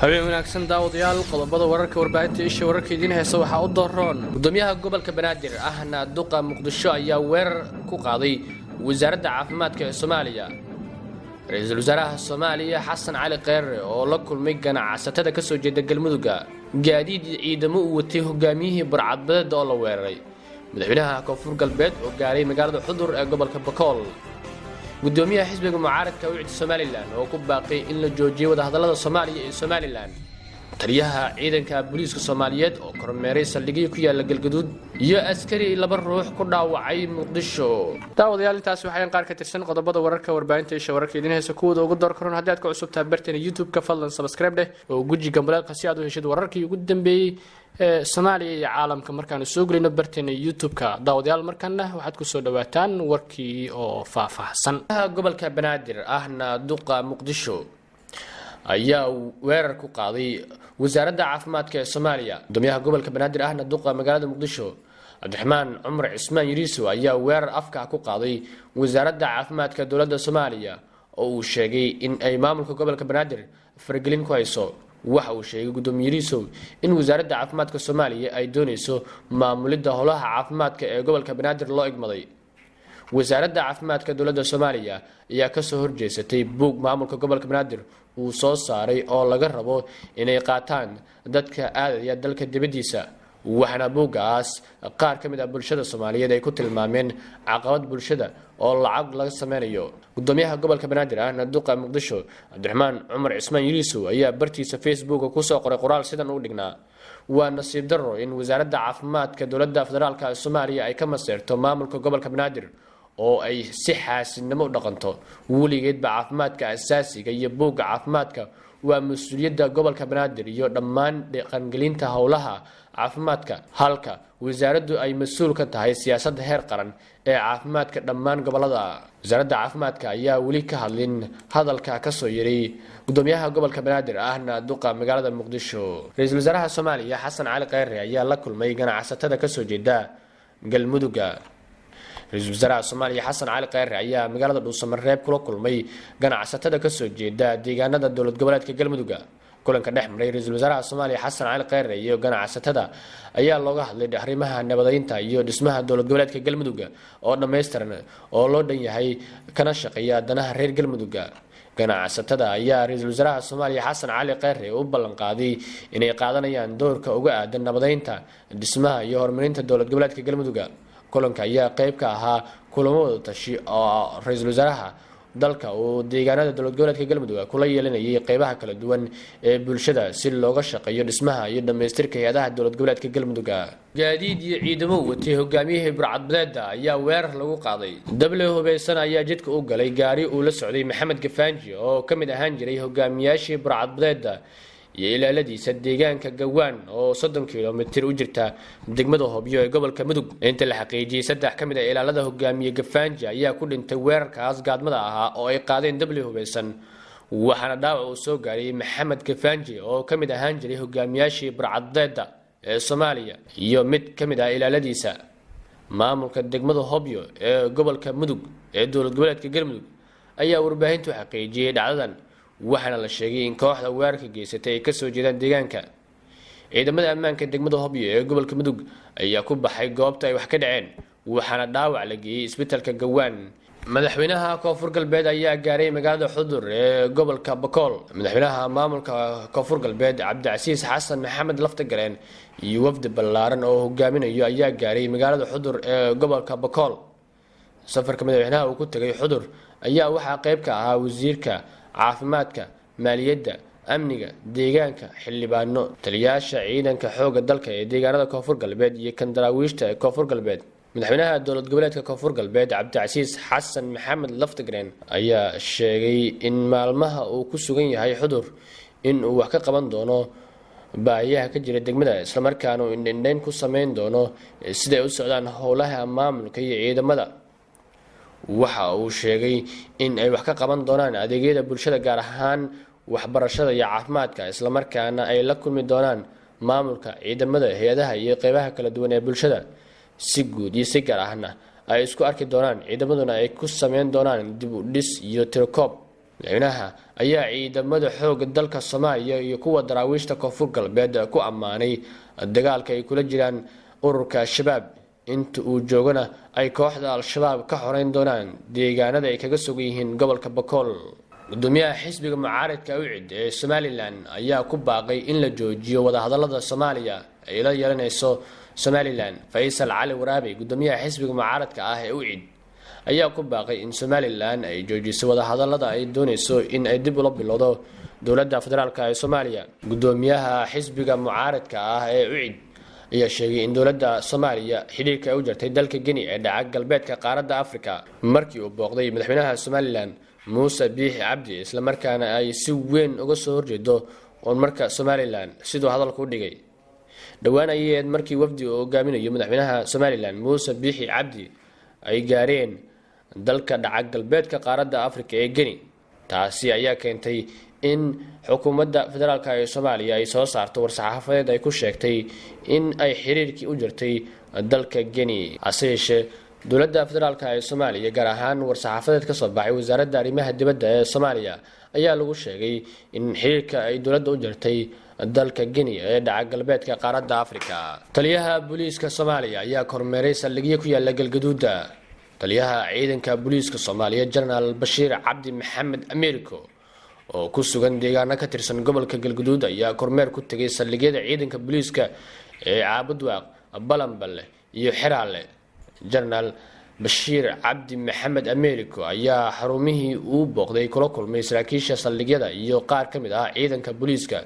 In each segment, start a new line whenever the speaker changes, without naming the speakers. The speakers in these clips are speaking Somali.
Habeen wanaagsan daawadayaal. Qodobada wararka warbaahinta Isha Wararka idiin heesa waxaa u dooron: gudoomiyaha gobolka Banaadir ahna duqa Muqdisho ayaa weerar ku qaaday Wasaaradda Caafimaadka ee Soomaaliya. Ra-iisul wasaaraha Soomaaliya Xasan Cali Kheyre oo la kulmay ganacsatada kasoo jeeda Galmudugga. Gaadiid ciidamo uu watay hogaamiyihii burcadbadeeda oo la weeraray. Madaxweynaha Koonfur Galbeed oo gaaray magaalada Xudur ee gobolka Bakool. Gudoomiyaha xisbiga mucaaradka UCID Somaliland oo ku baaqay in la joojiyo wadahadallada Soomaaliya iyo Somaliland. Taliyaha ciidanka booliiska Soomaaliyeed oo kormeeray saldhigyo ku yaala Galgaduud iyo askari laba ruux ku dhaawacay Muqdisho. Daawadayaal, intaasi waxayan qaar ka tirsan qodobada wararka warbaahinta Isha Wararka idiin heesa kuwooda ugu door karoon. Haddii aad ka cusubtaha barteena YouTube-ka, fadlan subscribe dheh oo guji gambaleelka si aad u heshid wararkii ugu dambeeyey ee Soomaaliya iyo caalamka markaanu soo gelino barteena YouTube-ka. Daawadayaal, markana waxaad kusoo dhawaataan warkii oo faahfaahsan. Gobolka Banaadir ahna duqa Muqdisho ayaa weerar ku qaaday Wasaaradda Caafimaadka ee Soomaaliya. Gudoomiyaha gobolka Banaadir ahna duqa magaalada Muqdisho, Cabdiraxmaan Cumar Cismaan Yariisow, ayaa weerar afka ku qaaday Wasaaradda Caafimaadka dowladda Soomaaliya oo uu sheegay in ay maamulka gobolka Banaadir faragelin ku hayso. Waxa uu sheegay gudoomiye Yariisow in Wasaaradda Caafimaadka Soomaaliya ay dooneyso maamulidda howlaha caafimaadka ee gobolka Banaadir loo igmaday. Wasaaradda Caafimaadka dowladda Soomaaliya ayaa kasoo horjeesatay buug maamulka gobolka Banaadir uu soo saaray oo laga rabo inay qaataan dadka aadaya dalka dibaddiisa, waxaana buuggaas qaar ka mid ah bulshada Soomaaliyeed ay ku tilmaameen caqabad bulshada oo lacag laga sameynayo. Gudoomiyaha gobolka Banaadir ahna duqa Muqdisho, Cabdiraxmaan Cumar Cismaan Yariisow, ayaa bartiisa Facebooka kusoo qoray qoraal sidan u dhignaa: "Waa nasiib darro in Wasaaradda Caafimaadka dowladda federaalka ee Soomaaliya ay ka maseerto maamulka gobolka Banaadir oo ay si xaasidnimo u dhaqanto. Weligeedba caafimaadka asaasiga iyo buugga caafimaadka waa mas-uuliyadda gobolka Banaadir iyo dhammaan dhaqangelinta howlaha caafimaadka, halka wasaaraddu ay mas-uul ka tahay siyaasadda heer qaran ee caafimaadka dhammaan gobolada." Wasaaradda Caafimaadka ayaa weli ka hadlin hadalka kasoo yaray gudoomiyaha gobolka Banaadir ahna duqa magaalada Muqdisho. Ra-iisul wasaaraha Soomaaliya Xasan Cali Kheyre ayaa la kulmay ganacsatada kasoo jeeda Galmuduga. Ra-iisul wasaaraha Soomaaliya Xasan Cali Kheyre ayaa magaalada Dhuusamareeb kula kulmay ganacsatada kasoo jeeda deegaanada dowlad goboleedka Galmuduga. Kulanka dhex maray ra-iisul wasaaraha Soomaaliya Xasan Cali Kheyre iyo ganacsatada ayaa looga hadlay arrimaha nabadeynta iyo dhismaha dowlad goboleedka Galmuduga oo dhammaystiran oo loo dhan yahay, kana shaqeeya danaha reer Galmuduga. Ganacsatada ayaa ra-iisul wasaaraha Soomaaliya Xasan Cali Kheyre u ballanqaaday inay qaadanayaan doorka uga aadan nabadeynta, dhismaha iyo horumarinta dowlad goboleedka Galmuduga. Kulanka ayaa qeyb ka ahaa kulamo wada tashi oo ra-iisul wasaaraha dalka uu deegaanada dowlad goboleedka Galmudug kula yeelanayay qeybaha kala duwan ee bulshada si looga shaqeeyo dhismaha iyo dhamaystirka hay-adaha dowlad goboleedka Galmudug. Gaadiid iyo ciidamo watay hogaamiyihii burcadbadeeda ayaa weerar lagu qaaday. Dable hubeysan ayaa jidka u galay gaari uu la socday Maxamed Gafaanji oo ka mid ahaan jiray hogaamiyaashii burcadbadeeda iyo ilaaladiisa deegaanka Gawaan oo 30 kilomitir u jirta degmada Hobyo ee gobolka Mudug. Inta la xaqiijiyey, saddex ka mid a ilaalada hogaamiye Gafaanji ayaa ku dhintay weerarkaas gaadmada ahaa oo ay qaadeen dabli hubeysan, waxaana dhaawac uu soo gaaray Maxamed Gafaanji oo ka mid ahaan jiray hogaamiyaashii burcadbadeeda ee Soomaaliya iyo mid ka mid ah ilaaladiisa. Maamulka degmada Hobyo ee gobolka Mudug ee dowlad goboleedka Galmudug ayaa warbaahintu xaqiijiyey dhacdadan, waxaana la sheegay in kooxda weerarka geysatay ay kasoo jeedaan deegaanka. Ciidamada ammaanka degmada Hobyo ee gobolka Mudug ayaa ku baxay goobta ay wax ka dhaceen, waxaana dhaawac la geeyey isbitalka Gawaan. Madaxweynaha Koonfur Galbeed ayaa gaaray magaalada Xudur ee gobolka Bakool. Madaxweynaha maamulka Koonfur Galbeed Cabdicasiis Xasan Maxamed Laftagareen iyo wafdi ballaaran oo hogaaminayo ayaa gaaray magaalada Xudur ee gobolka Bakool. Safarka madaxweynaha uu ku tegay Xudur ayaa waxaa qeyb ka ahaa wasiirka caafimaadka, maaliyadda, amniga deegaanka, xildhibaano, taliyaasha ciidanka xooga dalka ee deegaanada Koonfur Galbeed iyo kan daraawiishta ee Koonfur Galbeed. Madaxweynaha dowlad goboleedka Koonfur Galbeed Cabdicasiis Xasan Maxamed Laftagreen ayaa sheegay in maalmaha uu ku sugan yahay Xudur in uu wax ka qaban doono baahiyaha ka jira degmada, islamarkaana uu indhindhayn ku sameyn doono siday u socdaan howlaha maamulka iyo ciidamada. Waxa uu sheegay in ay wax ka qaban doonaan adeegyada bulshada, gaar ahaan waxbarashada iyo caafimaadka, islamarkaana ay la kulmi doonaan maamulka, ciidamada, hay-adaha iyo qeybaha kala duwan ee bulshada si guud iyo si gaar ahna ay isku arki doonaan, ciidamaduna ay ku sameyn doonaan dib u dhis iyo tirokoob. Madaxweynaha ayaa ciidamada xooga dalka Soomaaliya iyo kuwa daraawiishta Koonfur Galbeed ku ammaanay dagaalka ay kula jiraan ururka Al-Shabaab, inta uu joogana ay kooxda Al-Shabaab ka xoreyn doonaan deegaanada ay kaga sugan yihiin gobolka Bakool. Gudoomiyaha xisbiga mucaaradka UCID ee Somalilan ayaa ku baaqay in la joojiyo wadahadalada Soomaaliya ay la yeelanayso Somalilan. Faysal Cali Waraabe, gudoomiyaha xisbiga mucaaradka ah ee UCID, ayaa ku baaqay in Somalilan ay joojiso wadahadalada ay dooneyso in ay dib ula bilowdo dowladda federaalka ee Soomaaliya. Gudoomiyaha xisbiga mucaaradka ah ee UCID ayaa sheegay in dowladda Soomaaliya xidhiirka ay u jartay dalka Geni ee dhaca galbeedka qaaradda Afrika markii uu booqday madaxweynaha Somalilan Muuse Biixi Cabdi, islamarkaana ay si weyn uga soo horjeedo horumarka Somalilan, siduu hadalka u dhigay. Dhowaan ayay markii wafdi uu hogaaminayo madaxweynaha Somalilan Muuse Biixi Cabdi ay gaareen dalka dhaca galbeedka qaaradda Afrika ee Geni. Taasi ayaa keentay in xukuumadda federaalka ee Soomaaliya ay soo saarto war-saxaafadeed ay ku sheegtay in ay xiriirkii u jirtay dalka Geni. Hase yeeshee, dowladda federaalka ee Soomaaliya, gaar ahaan war-saxaafadeed kasoo baxay wasaaradda arrimaha dibadda ee Soomaaliya, ayaa lagu sheegay in xiriirka ay dowladda u jirtay dalka Geni ee dhaca galbeedka qaaradda Afrika. Taliyaha booliiska Soomaaliya ayaa kormeeray saldhigyo ku yaala Galgaduuda. Taliyaha ciidanka booliiska Soomaaliya, Jenaraal Bashiir Cabdi Maxamed Americo, oo ku sugan deegaano ka tirsan gobolka Galguduud, ayaa kormeer ku tegay saldhigyada ciidanka booliiska ee Caabudwaaq, Balanballe iyo Xeraale. Jenaraal Bashiir Cabdi Maxamed Americo ayaa xarumihii uu booqday kula kulmay saraakiisha saldhigyada iyo qaar ka mid ah ciidanka booliiska,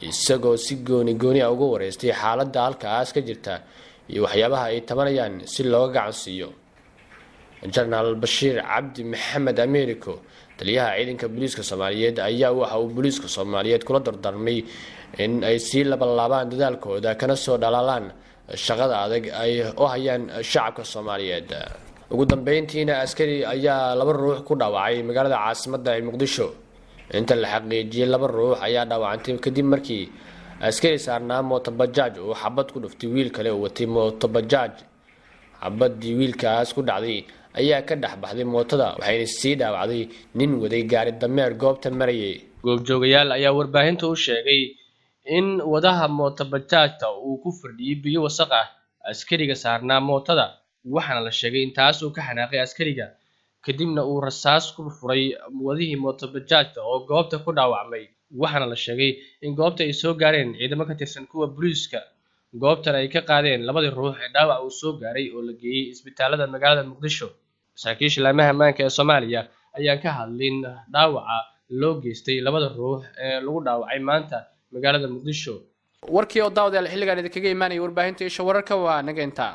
isagoo si gooni gooni ah uga wareystay xaaladda halkaas ka jirta iyo waxyaabaha ay tabanayaan si looga gacan siiyo. Jenaraal Bashiir Cabdi Maxamed Americo, taliyaha ciidanka booliiska Soomaaliyeed, ayaa waxa uu booliiska Soomaaliyeed kula dardaarmay in ay sii labalaabaan dadaalkooda kana soo dhalaalaan shaqada adag ay u hayaan shacabka Soomaaliyeed. Ugu dambeyntiina, askari ayaa laba ruux ku dhaawacay magaalada caasimadda ee Muqdisho. Inta la xaqiijiyey, laba ruux ayaa dhaawacantay kadib markii askari saarnaa mootobajaaj uu xabad ku dhuftay wiil kale oo watay mootobajaaj. Xabadii wiilkaas ku dhacday ayaa ka dhex baxday mootada, waxayna sii dhaawacday nin waday gaari dameer goobta marayay. Goobjoogayaal ayaa warbaahinta u sheegay in wadaha mootobajaajta uu ku fadhiyey biyo wasaq ah askariga saarnaa mootada, waxaana la sheegay in taas uu ka xanaaqay askariga, kadibna uu rasaas ku furay wadihii mootobajaajta oo goobta ku dhaawacmay. Waxaana la sheegay in goobta ay soo gaareen ciidamo ka tirsan kuwa booliiska, goobtan ay ka qaadeen labadii ruux ee dhaawac uu soo gaaray oo la geeyey isbitaalada magaalada Muqdisho. Saraakiisha laamaha ammaanka ee Soomaaliya ayaan ka hadlin dhaawaca loo geystay labada ruux ee lagu dhaawacay maanta magaalada Muqdisho. Warkii oo daawadayaal xilligan idinkaga imaanaya warbaahinta Isha Wararka waa naga intaa.